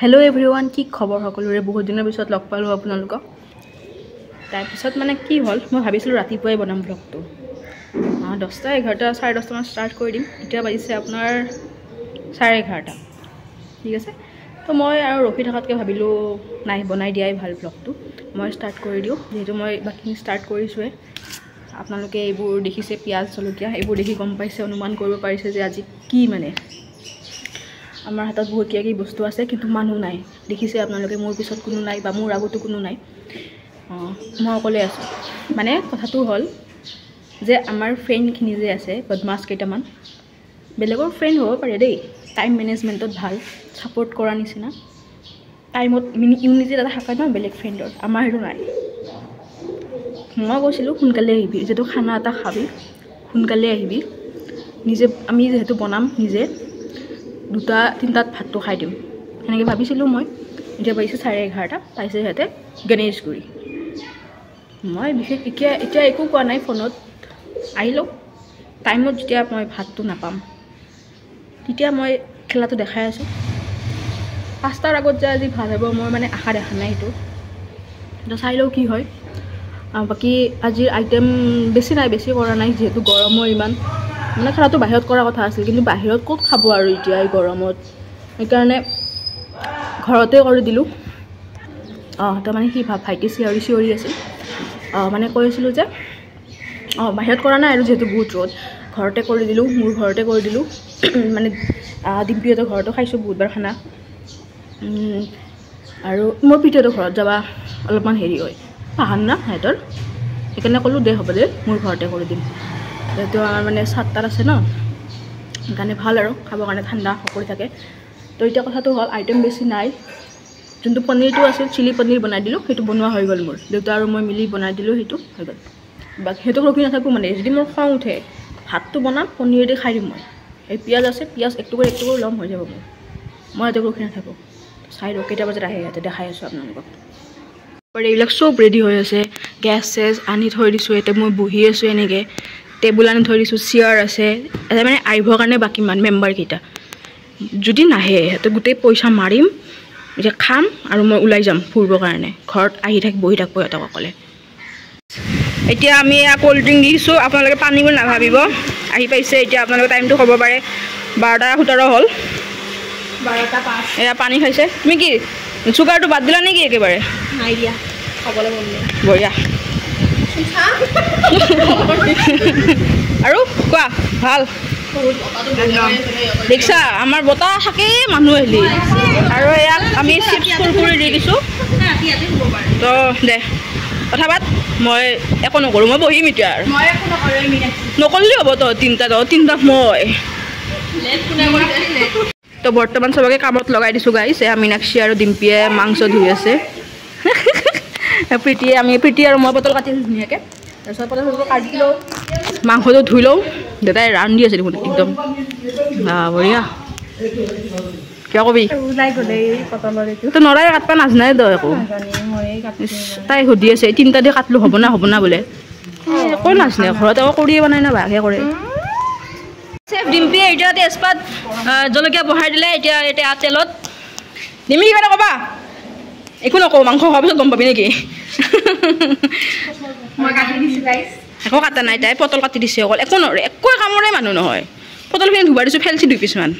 Hello' everyone, কি খবৰ সকলোৰে? বহুত দিনৰ পিছত লগ পালোঁ আপোনালোকক। তাৰপিছত মানে কি হ'ল, মই ভাবিছিলোঁ ৰাতিপুৱাই বনাম ভ্লগটো, 10টা 11টা 10:30মান ষ্টাৰ্ট কৰি দিম। এতিয়া বাজিছে আপোনাৰ 11:30। ঠিক আছে, তো মই আৰু ৰখি থকাতকৈ ভাবিলোঁ নাই, বনাই দিয়াই ভাল, ভ্লগটো মই ষ্টাৰ্ট কৰি দিওঁ। যিহেতু মই বাকীখিনি ষ্টাৰ্ট কৰিছোঁৱে, আপোনালোকে এইবোৰ দেখিছে, পিঁয়াজ জলকীয়া এইবোৰ দেখি গম পাইছে, অনুমান কৰিব পাৰিছে যে আজি কি মানে আমাৰ হাতত বহুত কিবা কিবি বস্তু আছে, কিন্তু মানুহ নাই। দেখিছে আপোনালোকে, মোৰ পিছত কোনো নাই বা মোৰ আগতো কোনো নাই, মই অকলে আছোঁ। মানে কথাটো হ'ল যে আমাৰ ফ্ৰেণ্ডখিনি যে আছে, বদমাছ কেইটামান, বেলেগৰ ফ্ৰেণ্ড হ'ব পাৰে দেই, টাইম মেনেজমেণ্টত ভাল, ছাপৰ্ট কৰা নিচিনা, টাইমত মিনি ইউনিটি এটা থাকে ন বেলেগ ফ্ৰেণ্ডৰ, আমাৰ সেইটো নাই। মই কৈছিলোঁ সোনকালে আহিবি, যিহেতু খানা এটা খাবি, সোনকালে আহিবি। নিজে আমি যিহেতু বনাম, নিজে 2টা 3টাত ভাতটো খাই দিম, সেনেকৈ ভাবিছিলোঁ মই। এতিয়া বাজিছে 11:30, পাইছে সিহঁতে গণেশগুৰি। মই বিশেষ এতিয়া এতিয়া একো কোৱা নাই ফোনত, আহি লওক টাইমত। যেতিয়া মই ভাতটো নাপাম তেতিয়া মই খেলাটো দেখাই আছোঁ। 5টাৰ আগত যে আজি ভাত হ'ব মই মানে আশা দেখা নাই সেইটো, তো চাই লওঁ কি হয়। বাকী আজিৰ আইটেম বেছি নাই, বেছি কৰা নাই, যিহেতু গৰমো ইমান। মানে খানাটো বাহিৰত কৰাৰ কথা আছিল, কিন্তু বাহিৰত ক'ত খাব আৰু এতিয়া এই গৰমত, সেইকাৰণে ঘৰতে কৰি দিলোঁ। তাৰমানে সি ভাইটি চিঞৰি চিঞৰি আছিল, মানে কৈ আছিলোঁ যে বাহিৰত কৰা নাই আৰু যিহেতু বহুত ৰ'দ, ঘৰতে কৰি দিলোঁ, মোৰ ঘৰতে কৰি দিলোঁ। মানে ডিম্পীহঁতৰ ঘৰতো খাইছোঁ বহুতবাৰ খানা, আৰু মোৰ পিঠিহঁতৰ ঘৰত যাব অলপমান হেৰি হয়, পাহাৰ না সিহঁতৰ, সেইকাৰণে ক'লোঁ দে হ'ব দে, মোৰ ঘৰতে কৰি দিম। যিহেতু আমাৰ মানে 7টাত আছে ন, সেইকাৰণে ভাল আৰু খাবৰ কাৰণে, ঠাণ্ডা কৰি থাকে। তো এতিয়া কথাটো হ'ল আইটেম বেছি নাই, যোনটো পনীৰটো আছিল চিলি পনীৰ বনাই দিলোঁ, সেইটো বনোৱা হৈ গ'ল। মোৰ দেউতা আৰু মই মিলি বনাই দিলোঁ, সেইটো হৈ গ'ল। বাকী সেইটোক ৰখি নাথাকোঁ, মানে যদি মোৰ খং উঠে ভাতটো বনাম, পনীৰ দি খাই দিম মই। এই পিঁয়াজ আছে, পিঁয়াজ একটুকুৰ একটুকুৰ ল'ম, হৈ যাব মোৰ। মই সিহঁতক ৰখি নাথাকোঁ। চাই লওঁ কেইটা বজাত আহে সিহঁতে, দেখাই আছোঁ আপোনালোকক। এইবিলাক চব ৰেডি হৈ আছে, গেছ চেছ আনি থৈ দিছোঁ, ইয়াতে মই বহি আছোঁ এনেকৈ, টেবুল আনি থৈ দিছোঁ, চেয়াৰ আছে। এটা মানে আহিবৰ কাৰণে বাকী মান মেম্বাৰকেইটা যদি নাহে সিহঁতে গোটেই পইচা মাৰিম, এতিয়া খাম আৰু মই ওলাই যাম ফুৰিবৰ কাৰণে। ঘৰত আহি থাক, বহি থাকিব সিহঁতক অকলে। এতিয়া আমি এয়া ক'ল্ড ড্ৰিংক দিছোঁ, আপোনালোকে পানীবোৰ নাভাবিব। আহি পাইছে এতিয়া, আপোনালোকে টাইমটো ক'ব পাৰে, 12:17 হ'ল। 12:05। এয়া পানী খাইছে। তুমি কি চুগাৰটো বাদ দিলা নেকি একেবাৰে? নাই দিয়া, খাবলৈ মন নাই। বঢ়িয়া। আৰু কোৱা ভাল? দেখিছা আমাৰ বতাহ থাকেই মানুহ আহিলি। আৰু ইয়াক আমি চিপছ কুৰকুৰি দি দিছোঁ। তো দে কথা পাত, মই একো নকৰোঁ, মই বহিম এতিয়া আৰু। নকৰিলেও হ'ব তই, তিনিটা তই তিনিটা মই। তো বৰ্তমান চবকে কামত লগাই দিছোঁ গাইছ। এয়া মীনাক্ষী আৰু ডিম্পীয়ে মাংস ধুই আছে, প্ৰীতিয়ে আমি প্ৰীতি আৰু মই পটল কাটি আছোঁ ধুনীয়াকৈ। তাৰপিছত পটল চটল কাটি লওঁ, মাংসটো ধুই লওঁ। দেউতাই ৰান্ধি আছে দেখোন একদম বঢ়িয়া। কিয় কবি তই নৰাই কাটবা নাজানাই তই একো। তাই সুধি আছে তিনিটা দি কাটলো হ'ব না হ'ব না বোলে, একো নাজানে ঘৰত একো কৰিয়ে বনাই না বাঘে কৰে। চেফ ডিম্পীয়ে এতিয়া তেজপাত জলকীয়া বহাই দিলে। এতিয়া এতিয়া তেলত ডিম্পী কিবা এটা ক'বা? একো নকওঁ, মাংস খোৱাৰ পিছত গম পাবি নেকি? একো কাটা নাই তাই, পটল কাটি দিছে অকল। একো নৰে, একোৱে কামৰে মানুহ নহয়। পটলখিনি ধুবাই দিছোঁ, ফেলছি 2 পিচমান।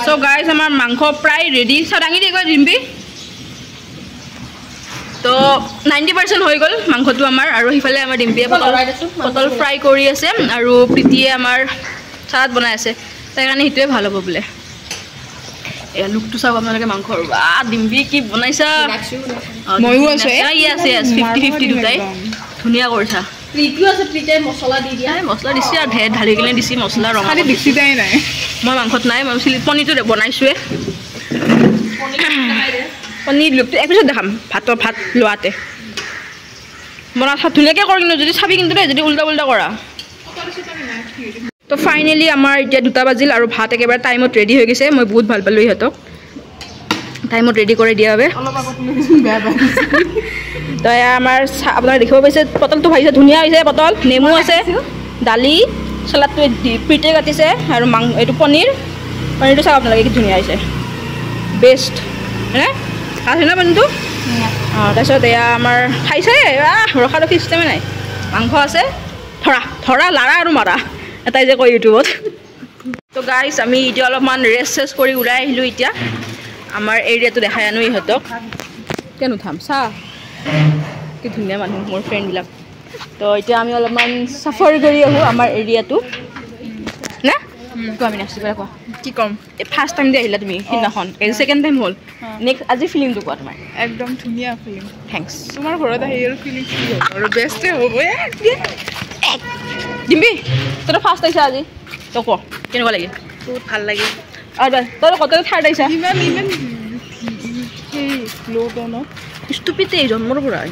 চ' গাইজ আমাৰ মাংস প্ৰায় ৰেডি। চাওঁ দাঙি দিয়ে একবাৰ ডিম্পী। তো 90% হৈ গ'ল মাংসটো আমাৰ। আৰু সিফালে আমাৰ ডিম্পীয়ে পটল ফ্ৰাই কৰি আছে, আৰু প্ৰীতিয়ে আমাৰ চালাড বনাই আছে। তাৰ কাৰণে সেইটোৱে ভাল হ'ব বোলে। এয়া লুকটো চাওক আপোনালোকে মাংসৰ। বা ডিম্পী কি বনাইছা! ময়ো আছোঁ। য়েছ য়েছ, 50-50 দুটাই ধুনীয়া কৰিছা। প্ৰীতিও আছে, প্ৰীতিয়ে মছলা দি দিয়া। মছলা দিছে আৰু ঢেৰ ঢালি কিনে দিছে মছলা, ৰঙা। নাই মই মাংসত নাই, মই চিলি পনীৰটো বনাইছোঁৱে। পনীৰ লুকটো এক পিছত দেখাম, ভাতৰ ভাত লোৱাতে বনা ধুনীয়াকৈ কৰ, কিন্তু যদি চাবি কিন্তু দেই, যদি উল্টা উল্টা কৰা। তো ফাইনেলি আমাৰ এতিয়া 2টা বাজিল আৰু ভাত একেবাৰে টাইমত ৰেডি হৈ গৈছে। মই বহুত ভাল পালোঁ ইহঁতক টাইমত ৰেডি কৰি দিয়া বাবে। তো এয়া আমাৰ আপোনালোকে দেখিব পাইছে পটলটো ভাজিছে, ধুনীয়া হৈছে পটল, নেমু আছে, দালি, চালাডটো প্ৰীতে কাটিছে আৰু মাংস এইটো পনীৰ, পনীৰটো চাওক আপোনালোকে কি ধুনীয়া হৈছে, বেষ্ট হয়নে? ভাল হয় ন পনীৰটো? অঁ, তাৰপিছত এয়া আমাৰ খাইছে, ৰখা ৰখি চিষ্টেমে নাই। মাংস আছে, ধৰা ধৰা লাৰা আৰু মাৰা এটাই যে কয় ইউটিউবত। তো গাইজ আমি এতিয়া অলপমান ৰেষ্ট চেষ্ট কৰি ওলাই আহিলোঁ। এতিয়া আমাৰ এৰিয়াটো দেখাই আনো ইহঁতক। কেন উঠাম চা, কি ধুনীয়া মানুহ মোৰ ফ্ৰেণ্ডবিলাক। তো এতিয়া আমি অলপমান চাফাৰ কৰি আহোঁ আমাৰ এৰিয়াটো না। কোৱা মীনাক্ষী, কোৱা কি ক'ম? ফাৰ্ষ্ট টাইম যে আহিলা তুমি সিদিনাখন, ছেকেণ্ড টাইম হ'ল, নেক্সট আজি ফিল্মটো কোৱা তোমাৰ। একদম ধুনীয়া ফিল্ম। Thanks. তোমাৰ ঘৰত আহি আৰু ফিল্ম কি হ'ব আৰু বেষ্টে হ'ব। দিম্বি, তই ফাৰ্ষ্ট আহিছা আজি, তই ক কেনেকুৱা লাগিল? বহুত ভাল লাগিল। আৰু তই কত থাৰ্ড আহিছা? ইমান ইমান সেই ল' টনত ষ্টুপিতে জন্মৰ পৰাই।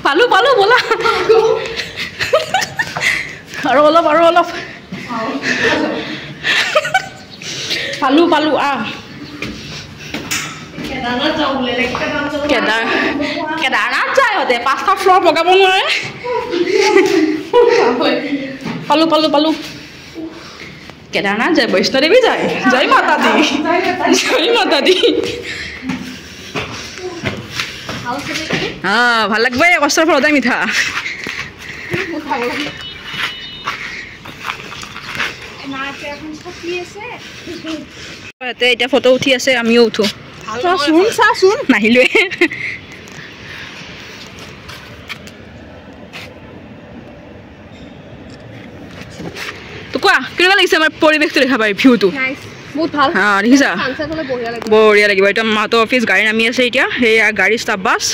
পালো পালো ব'লা, আৰু অলপ আৰু অলপ পালো পালো। আহ, কেদাৰনাথ যায় ইহঁতে, 5টা ফ্ল'ৰ বগাব নোৱাৰে। পালো পালো পালো। কেদাৰনাথ যায়, বৈষ্ণদেৱী যায়, জয় মাতা দি, জয় মাতা দি। অঁ, ভাল লাগব, এই কষ্টৰ ফল সদায় মিঠা। এতিয়া ফটো উঠি আছে, আমিও উঠো। নাহিলোৱে। তো কোৱা কেনেকুৱা লাগিছে আমাৰ পৰিৱেশটো দেখা পাই, ভিউটো? বহুত ভাল। অঁ, দেখিছা, বঢ়িয়া লাগিব। এতিয়া মাহঁতৰ অফিচ গাড়ী নামি আছে এতিয়া, সেয়া গাড়ী ষ্টাফ বাছ।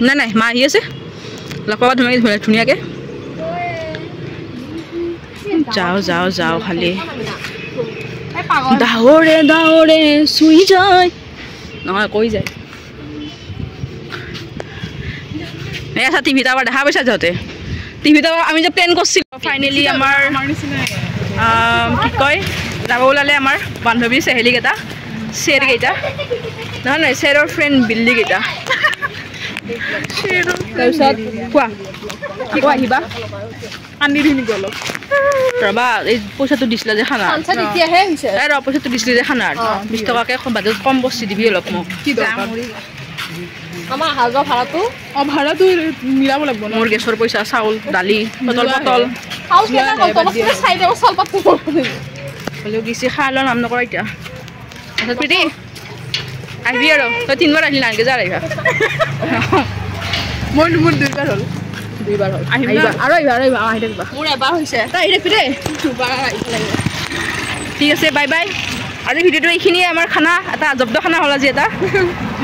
নাই নাই, মা আহি আছে, লগ পাবা ধুনীয়াকৈ ধুনীয়াকৈ। যাওঁ যাওঁ যাওঁ, খালি ডাৱৰে ডাৱৰে চুই যায় নহয়, কৈ যায়। এই আচ্ছা, টিভি টাৱাৰ দেখা পাইছা যহঁতে? টিভি টাৱাৰ আমি যে প্লেন কৰিছিলোঁ। ফাইনেলি আমাৰ কি কয় যাব ওলালে আমাৰ বান্ধৱী চেহেলীকেইটা, চেৰকেইটা, নহয় নহয়, চেৰৰ ফ্ৰেণ্ড বিল্লীকেইটা। তাৰপিছত কোৱা কি কোৱা, আহিবা? আনি দিম নেকি অলপ? ৰবা, এই পইচাটো দিছিলা যে খানাৰ, এই ৰ পইচাটো দিছিলি যে খানাৰ 20 টকাকৈ বাজেট কম বস্তু দিবি অলপ মোক। কি দৰকাৰ? আমাৰ অহা যোৱা ভাড়াটো? অঁ, ভাড়াটো মিলাব লাগিব। মোৰ গেছৰ পইচা, চাউল, দালি, পটল পটল হ'লেও গেছি খাই লোৱা নাম নকৰা এতিয়া। তাৰপিছত প্ৰীতি আহিবি আৰু তই 3বাৰ আহিলি নালগে যা, আহিবা। মোৰ 2বাৰ হ'ল। 2বাৰ হ'ল, আহিবা আৰু আহিবা আৰু আহিবা, আহি থাকিবা। মোৰ এবাৰ হৈছে। তই আহি থাকিবি দেই, 2বাৰ আহিব লাগিব। ঠিক আছে, বাই বাই। আজি ভিডিঅ'টো এইখিনিয়ে। আমাৰ খানা এটা জব্দ খানা হ'ল আজি, এটা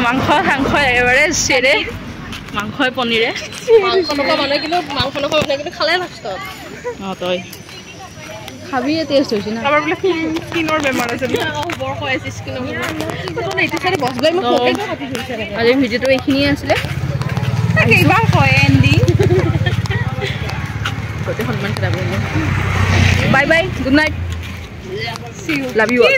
মাংস চাংস একেবাৰে চেৰে মাংসই পনীৰে। মাংস নোখোৱা মানুহে কিন্তু, মাংস নোখোৱা মানুহে কিন্তু খালে লাষ্টত। অঁ, তই খাবিয়ে, টেষ্ট হৈছে না? কাৰোবাৰ বোলে স্কিনৰ বেমাৰ আছে। বৰ কৈ আছে স্কিনৰ বেমাৰ। আজিৰ ভিডিঅ'টো এইখিনিয়ে আছিলে। কেইবাৰ কয় এণ্ডিং। গোটেই সন্মান খেদাব। Bye bye, good night, see you, love you all.